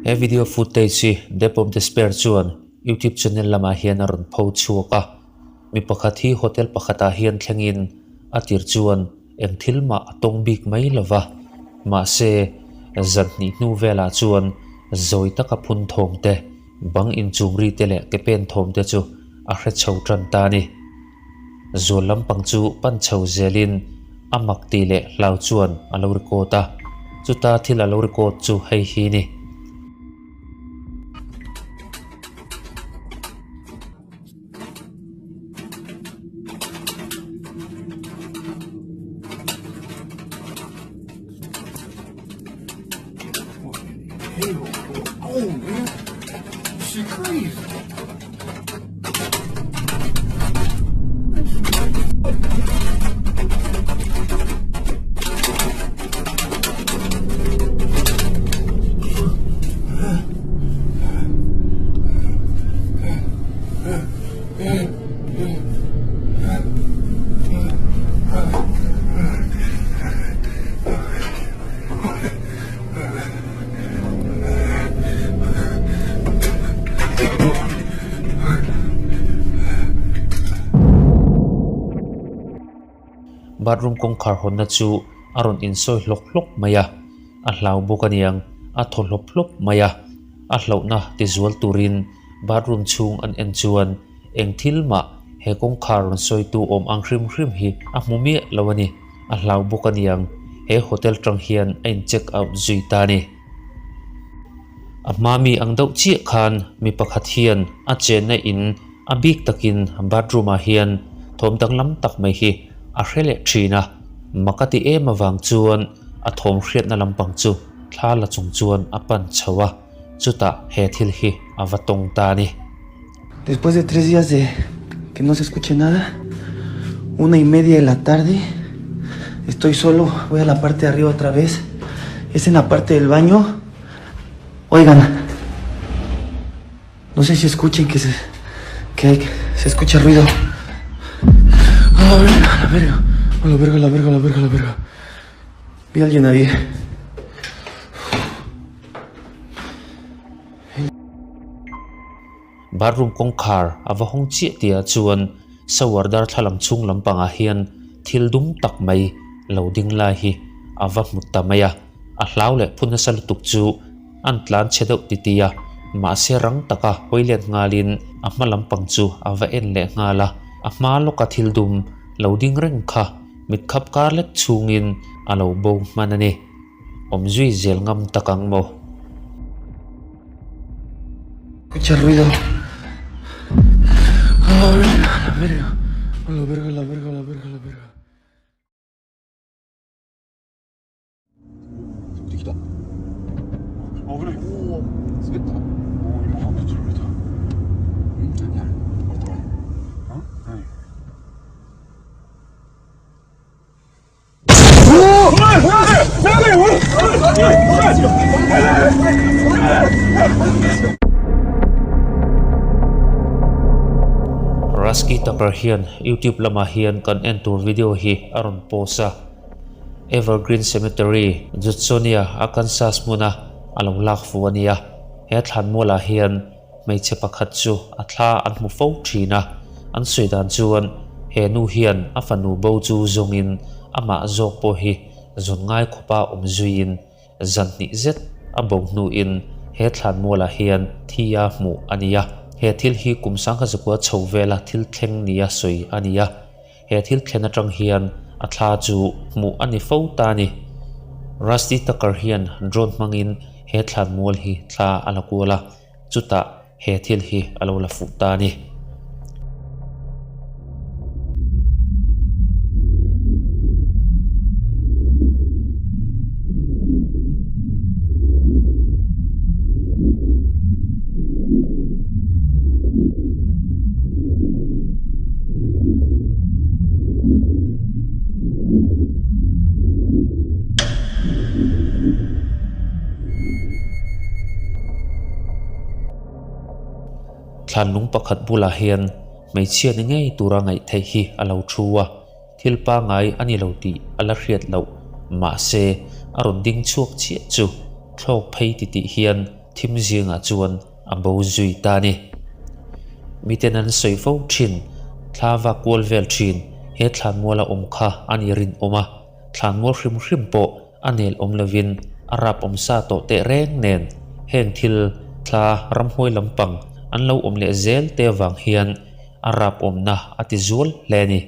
He video footage hi Depth of Despair chuan YouTube channel lamah hian a rawn pho chhuak a. Mi pakhat hi hotel pakhatah hian thlengin a tir chuan eng thil mah a tawng bik mai lo va. Mahse, zan hnih hnu velah chuan zawi taka phun thawm te, bang inchum ri te leh ke pen thawm te chu a hre chho tan ta a ni. Zual lampang chu pan chho zelin a mak tih leh hlau chuan a lo record a, chuta thil a lo record chu hei hi ni. Bathroom kawngkhar hawnna chu a rawn insawi hlawk hlawk mai a, a hlau bawk aniang a thaw hlawp hlawp mai a, a hlauhna tizual turin bathroom chhung an en chuan eng thil mah he kawngkhar rawn sawitu awm ang hrim hrim hi a hmu miah lo a ni. A hlau bawk aniang he hotel tang hian a in check out zui ta a ni. A hma mi ang deuh chiah khan mi pakhat hian a chenna in a bik takin bathroom ah hian thawm danglam tak mai hi a hre leh thin a, mak a ti em avang chuan a thawm hriatna lampang chu thla la chung chuan a pan chho a, chutah he thil hi a va tawng ta a ni. Después de tres días de que no se escuche nada, una y media de la tarde, estoy solo, voy a la parte de arriba otra vez, es en la parte del baño. Oigan, no sé si escuchen que se, que hay, se escucha ruido. A la verga, a la verga, a la verga, a la verga, a la verga, a la verga. Vi a alguien ahí. Bathroom kawngkhar a va hawng chiah tihah chuan shower darthlalang chhung lampangah hian thil dum tak mai lo ding lai hi a va hmu ta mai a, a hlau leh phun nasa lutuk chu an tlan chhe deuh ti ti a, mahse rang taka hawi let nghalin a hma lampang chu a va en leh nghal a, a hma lawka thil dum lo ding reng kha mit khap kar lek chhungin a lo bo hman a ni. Awm zui zel ngam tak ang maw? Escucha ruido. A la verga, a la verga, a la verga, a la verga, a la verga. Rusky Tucker hian YouTube lamah hian kan en tur video hi a rawn post a, Evergreen Cemetery, Judsonia, Arkansas hmuna a lo lak fu a nia. He thlanmualah hian Hmeichhe pakhat chu a thla an hmu fo thin a, an sawi dan chuan he nu hian a fanu bo chu zawngin amah zawk pawh hi zawn ngai khawpa awm zuiin zan hnih zet a bo hnuin he thlanmualah hian thi a hmuh a ni a. He thil hi kum sangha zakua chho vela thil thleng nia sawi a ni a. He thil thlen atang hian a thla chu hmuh a ni fo ta a ni. Rusty Tucker hian drone hmangin he thlanmual hi thla a la kual a. Chutah he thil hi a lo la fuh ta a ni. Thlanlung pakhat bulah hian hmeichhia ni ngei tura ngaih theih hi a lo thu a, thil pangai a ni lo tih a la hriat loh. Mahse, a rawn ding chhuak chiah chu thlawk phei ti tih hian thim zingah chuan a bo zui ta a ni. Miten an sawi fo thin, thla vak kual vel thin, he thlanmuala awm kha a ni rinawm a, thlanmual hrim hrim pawh a nel awm lovin a rap awm sa tawh teh reng nen heng thil thla ramhuai lampang an lo awm leh zel te avang hian a rap awmna a ti zual hle a ni.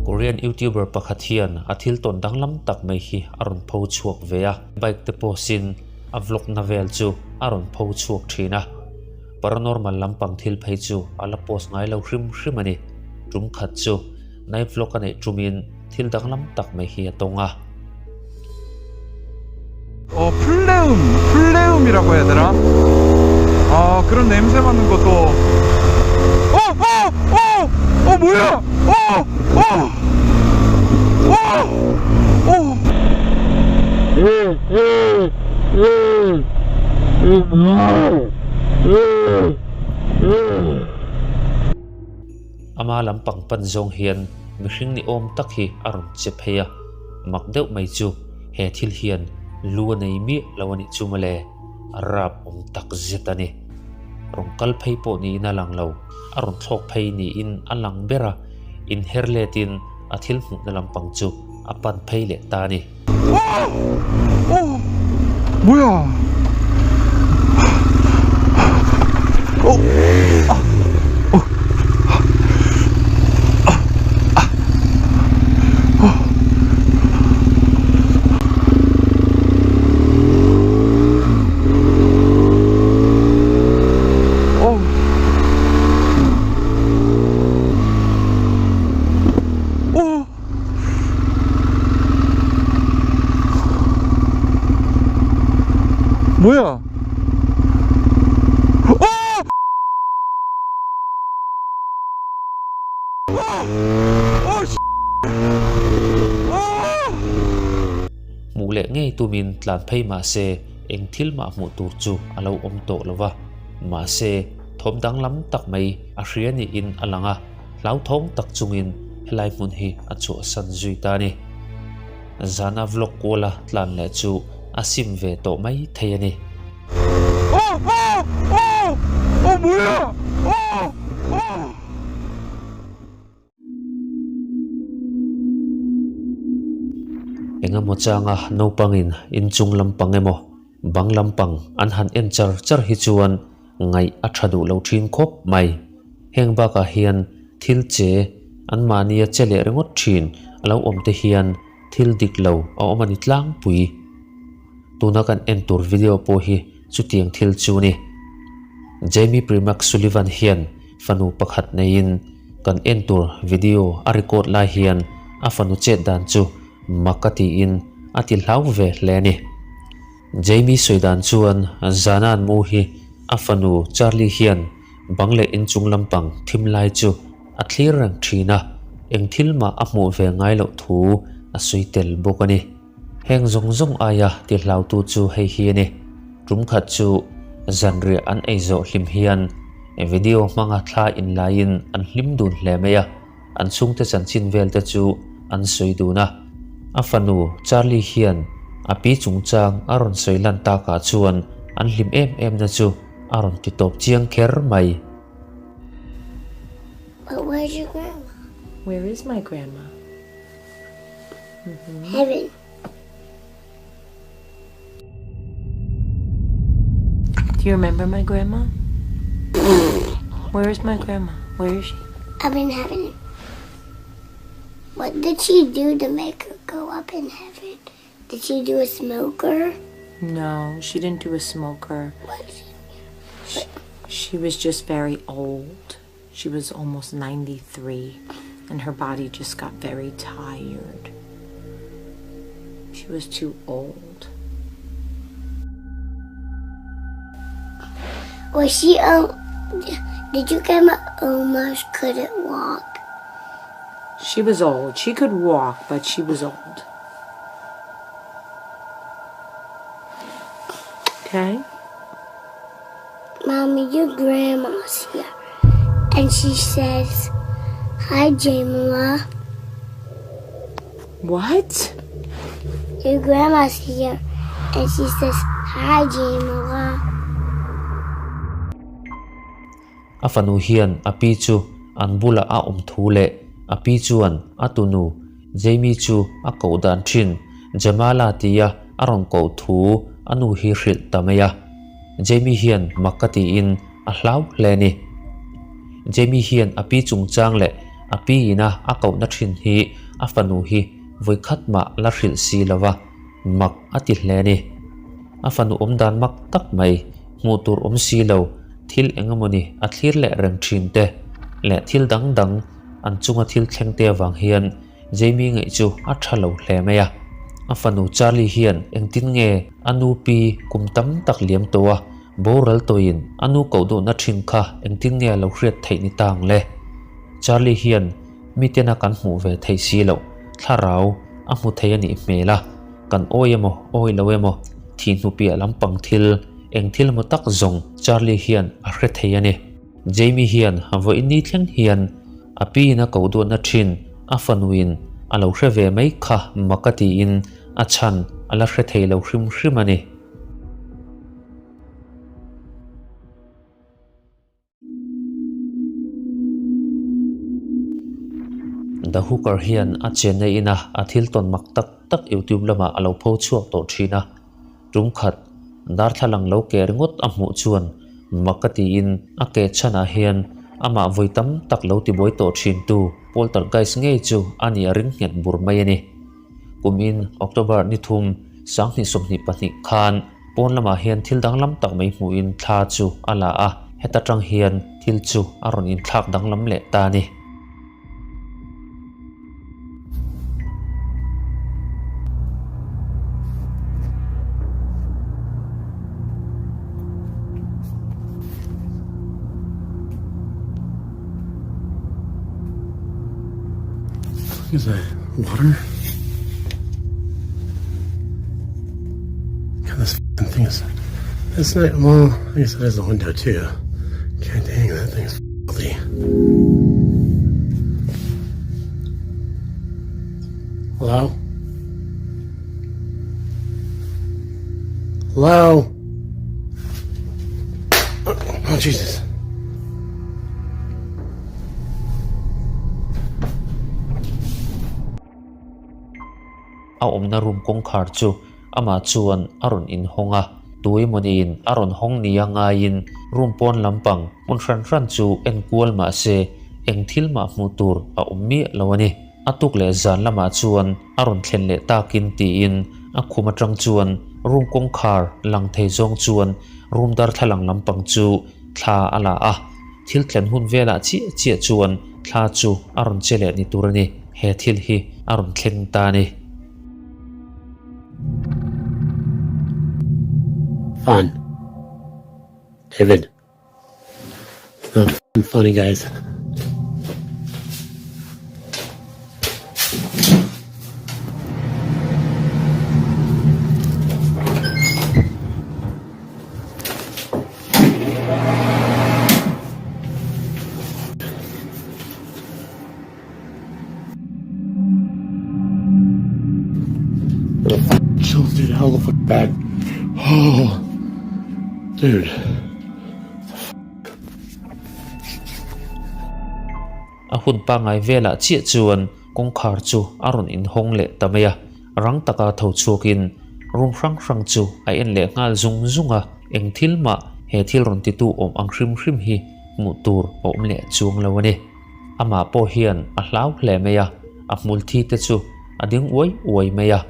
Korean YouTuber pakhat hian a thil tawn danglam tak mai hi a rawn pho chhuak ve a, bike te pawh-sin a vlog na vel chu a rawn pho chhuak thin a. Paranormal lampang thil phei chu a la post ngai lo hrim hrim a ni. Tum khat chu night vlog a neih tumin thil danglam tak mai hi a tawng a. 어 플레음 플레음이라고 해야 되나? 아 그런 냄새 맡는 것도 어! 어! 어! 어 뭐야! 어! 어! 어! 어! Ama lampang pan zawng hian mihring ni awm tak hi a rawn che phei a, mak deuh mai chu he thil hian lu a nei miah lo a nih chu mawle, a rap awm tak zet a ni. Rawn kal phei pawh niin a lang lo, a rawn thlawk phei niin a lang ber a, inher letin a thil hmuhna lampang chu a pan phei leh ta a ni. 어! 뭐야? 어! 아! 어! 아! 아! 어! 어! 어! 뭐야? 어! 어! 씨! 어! Hmuh leh ngei tumin tlan phei mah se eng thil mah hmuh tur chu a lo awm tawh lo va, mahse thawm danglam tak mai a hria niin a lang a. Hlauthawng tak chungin helai hmun hi a chhuahsan zui ta a ni. Zana vlog kuala tlan leh chu a sim ve tawh mai thei a ni. Engemaw changa naupangin inchung lampang emaw bang lampang an han en char char hi chuan ngaih a tha duh lo thin khawp mai. Heng bakah hian thil che anmahnia che leh ringawt thin a lo awm te hian thil dik lo a awm a ni tlangpui. Tuna kan en tur video pawh hi chutiang thil chu a ni. Jamie Primack Sullivan hian fanu pakhat neiin kan en tur video a record lai hian a fanu chet dan chu mak a tiin a ti hlau ve hle a ni. Jamie sawi dan chuan zana an mu hi a fanu Charlie hian bang leh inchung lampang thim lai chu a thlir reng thin a, eng thil mah a hmuh ve ngai loh thu a sawi tel bawk a ni. Heng zawng zawng aia ti hlautu chu hei hi a ni. Tum khat chu zanriah an ei zawh hlim hian video hmanga thla inlaiin an hlim dun hle mai a. An chhungte chanchin vel te chu an sawi dun a. A fanu Charlie hian a pi chungchang a rawn sawi lan takah chuan an hlim em em na chu a rawn ti tawp chiang kher mai. But where's your grandma? Where is my grandma? Heaven. Do you remember my grandma? Where is my grandma? Where is she? Up in heaven. What did she do to make her go up in heaven? Did she do a smoker? No, she didn't do a smoker. What? She, she was just very old. She was almost 93 and her body just got very tired. She was too old. Was she um did you grandma almost couldn't walk? She was old. She could walk, but she was old. Okay? Mommy, your grandma's here. And she says, Hi, Jamila. What? Your grandma's here and she says, Hi, Jamila. A fanu hian a pi chu an bula a awm thu leh a pi chuan a tunu Jamie chu a koh dan thin Jamala tia a rawn koh thu a nu hi hrilh ta mai a. Jamie hian mak ka tiin a hlau hle a ni. Jamie hian a pi chungchang leh a pi ina a kohna thin hi a fanu hi vawikhat mah la hrilh si lo va, mak a ti hle a ni. A fanu awm dan mak tak mai, hmuh tur awm si lo, thil eng emawni a thlir leh reng thin te leh thil dang dang an chunga thil thleng te avang hian Jamie ngaih chu a tha lo hle mai a. A fanu Charlie hian engtin nge a nu pi kum tam tak liam tawh a, boral tawhin a nu koh duhna thin kha engtin nge a lo hriat theih ni ta ang le? Charlie hian mitena kan hmuh ve theih si loh thlarau a hmu thei a nih hmel a, kan awi emaw awi lo emaw thih hnu piah lampang thil eng thil emaw tak zawng Charlie hian a hre thei a ni. Jamie hian vawiin ni thleng hian a piin a koh duatna thin a fanuin a lo hre ve mai kha mak a tiin a chhan a la hre thei lo hrim hrim a ni. The Hooker hian a chenna ina a thil tawn mak tak tak YouTube lamah a lo pho chhuak tawh thin a. Tum khat, darthlalang lo ke ringawt a hmuh chuan mak a tiin a ke chhanah hian amah vawi tam tak lo tibuai tawh thintu poltergeist ngei chu a nih a ring nghet bur mai a ni. Kumin October ni thum, 2022 khan pawn lamah hian thil danglam tak mai hmuhin thla chu a la a, heta tang hian thil chu a rawn inthlak danglam leh ta a ni. Is that water? God, this thing is. It's not. Well, I guess it is a window too. God dang, that thing's filthy. Hello? Hello? Oh, Jesus. A awmna room kawngkhar chu amah chuan a rawn inhawng a, tuemawniin a rawn hawng nia ngaiin room pawn lampang hmun hran hran chu en kual mah se eng thil mah hmuh tur a awm miah lo a ni. A tuk leh zan lamah chuan a rawn thlen leh takin tiin a khum atang chuan room kawngkhar lang thei zawng chuan room darthlalang lampang chu thla a la a, thil thlen hun velah chiah chiah chuan thla chu a rawn che leh ni tur a ni, he thil hi a rawn thleng ta a ni. Fun. David. It's not funny guys. Chills, dude. How the fuck bad? Oh, dude. A hun pangngai velah chiah chuan kawngkhar chu a rawn inhawng leh ta mai a, rang taka tho chhuakin room hrang hrang chu a en leh nghal zung zung a, eng thil mah he thil rawn titu awm ang hrim hrim hi hmuh tur a awm leh chuang lo a ni. Amah pawh hian a hlau hle mai a, a hmul thi te chu a ding uai uai mai a.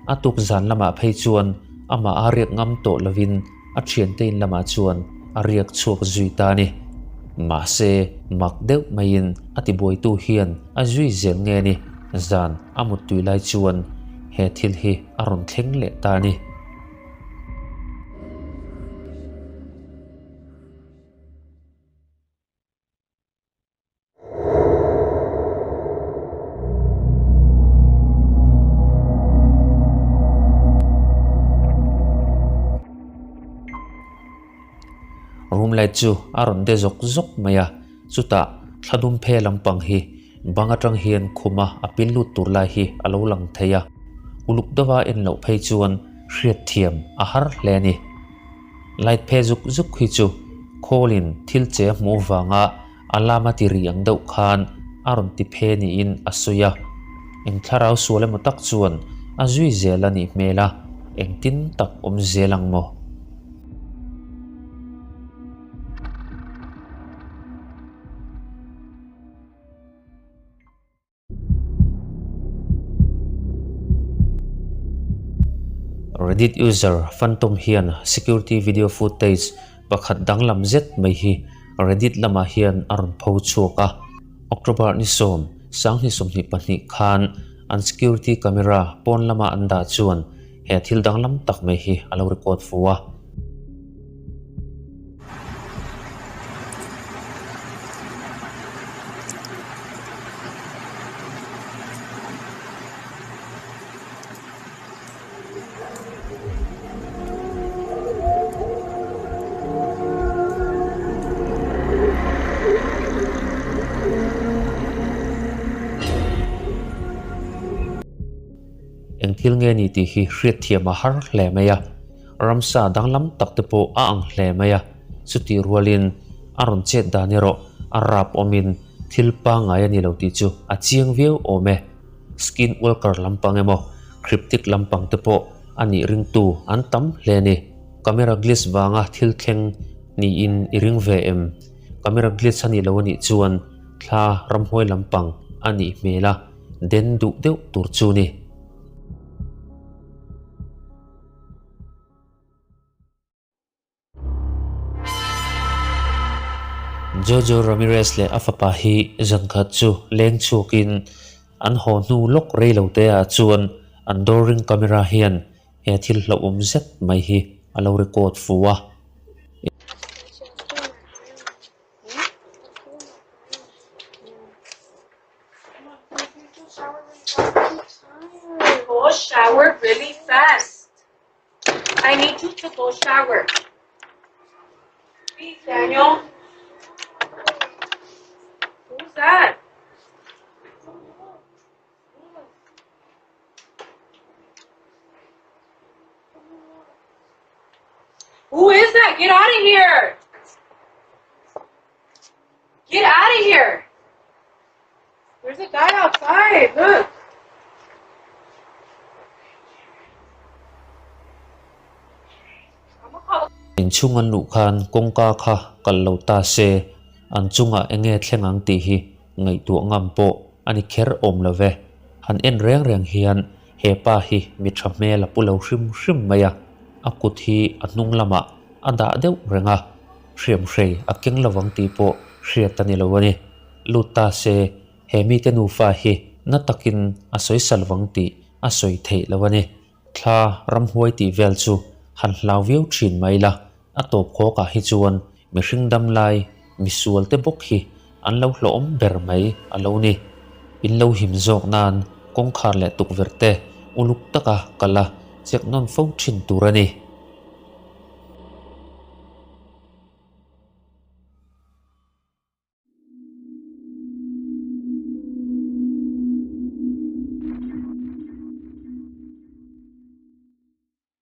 A tuk zan lamah phei chuan amah a riak ngam tawh lovin a thiante in lamah chuan a riak chhuak zui ta a ni. Mahse, mak deuh maiin a tibuaitu hian a zui zel nge ni, zan a muttui lai chuan he thil hi a rawn thleng leh ta a ni. Room light chu a rawn de zawk zawk mai a, chutah thla dum phe lampang hi. Bang atang hian khuma a pil lut tur lai hi a lo lang thei a, uluk deuha en loh phei chuan hriat thiam a har hle a ni. Light phe zuk zuk hi chu khawlin thil che a hmuh vanga alarm a ti ri ang deuh khan a rawn ti phe niin a sawi a. Eng thlarau sual emaw tak chuan a zui zel a nih hmel a, engtin tak awm zel ang maw? Reddit user Phantom hian security video footage pakhat danglam zet mai hi Reddit lamah hian a rawn pho chhuak a. October ni sawm, sanghnih 22 khan an security camera pawn lama an dah chuan he thil danglam tak mai hi a lo record fu a. Eng thil nge ni tih hi hriatthiam a har hle mai a. Ramsa danglam tak te pawh a ang hle mai a, chutih rualin a rawn chet dan erawh a rap awmin thil pangngai a ni lo tih chu a chiang viau awm e. Skin walker lampang emaw cryptic lampang te pawh a nih ringtu an tam hle a ni. Camera glitch vanga thil thleng niin i ring ve em? Camera glitch a nih lo a nih chuan thla ramhuai lampang a nih hmel a, den duh deuh tur chu ni. Jojo Ramirez leh a fapa hi zankhat chu leng chhuakin an haw hnu lawk rei lo te ah chuan an door ring camera hian he thil hlauhawm zet mai hi a lo record fu a. Go shower really fast. I need you to go shower. Please, Daniel. Who's that? Who is that? Get out of here! Get out of here! There's a guy outside. Look. Inchhung an luh khan kawngka kha kal lo ta se, an chungah eng nge thleng ang tih hi ngaihtuah ngam pawh a ni kher awm lo ve. Han en reng reng hian he pa hi mi tha hmel a pu lo hrim hrim mai a, a kut hi a hnung lamah a dah deuh reng a, hriamhrei a keng lo ang tih pawh hriat a ni lo a ni. Lut ta se, he mite nufa hi na takin a sawi salvang tih a sawi theih lo a ni. Thla ramhuai tih vel chu han hlau viau thin mai la, a tawp khawkah hi chuan mihring dam lai misual te bawk hi an lo hlawhawm ber mai a lo ni. In lo him zawk nan kawngkhar leh tukverh te uluk taka kal a check nawn fo thin tur a ni.